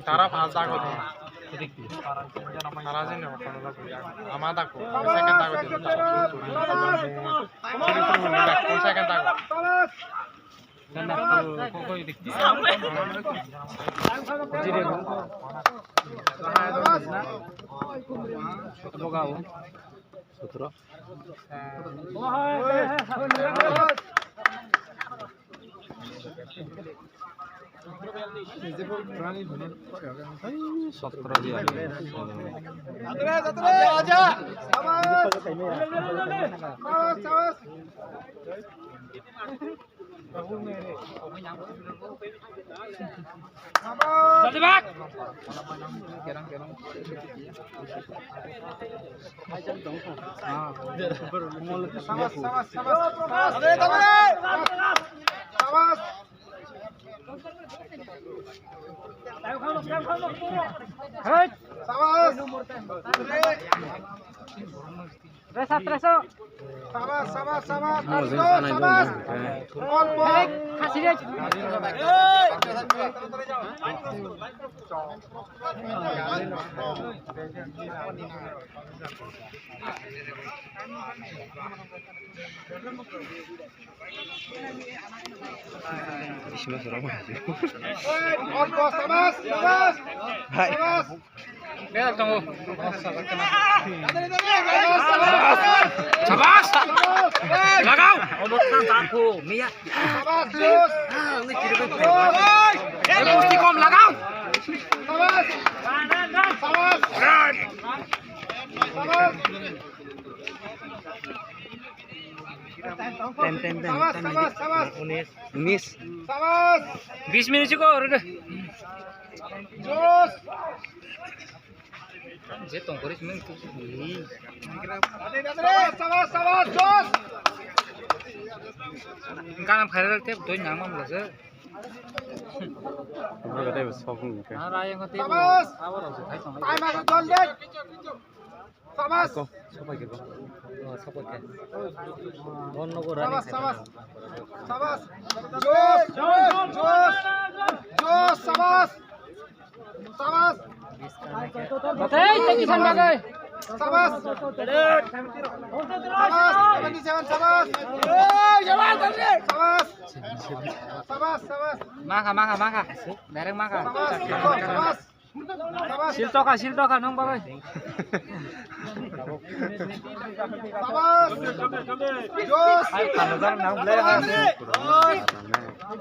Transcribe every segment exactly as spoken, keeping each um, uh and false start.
Tara phal dago. Tara jini ama dago. Second dago. Second dago. Sotro. Sotro dia. Resa, resa. Sabas, sabas, sabas. Sabas, sabas. Khasi de. Sabas, sabas, sabas. Sabas. Sabas! Lagao! Obostha dakho, miya. Sabas! Musti kom lagao! Sabas! Sabas! Time, time, time, time. Sabas, sabas, sabas. Unis. Unis. Sabas. Bis minit cukup, udah. Jos. Je tongkori sini. Sabas, sabas, sabas, jos. Kana viral tep doi nama mulase. Sabas. Time asa jol de. Sabas. Ko, sopai ke ko. Oh, sopai ke. Bon no ko running. Sabas, sabas. Sabas. Jos, jos, jos. Jos, sabas. Sabas. Batai, teki san batai. Sabas. Sabas, seventy seven, sabas. Sabas. Sabas, sabas. Maka, maka, maka. Direct maka. Sabas, sabas. Sil toka, sil toka, nong bagwi. Sabas. Jos.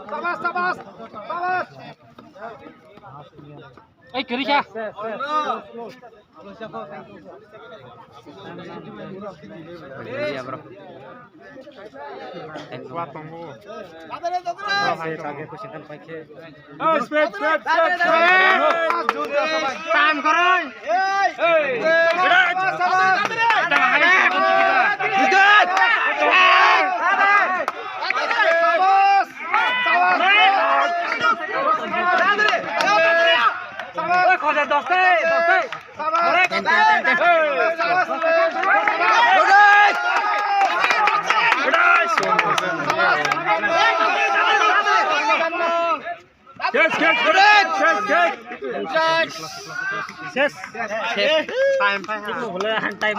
Sabas, sabas. Sabas. Ei, kiri siya. Time koroi. Yes, yes, yes, yes, yes. Yes. Time, time.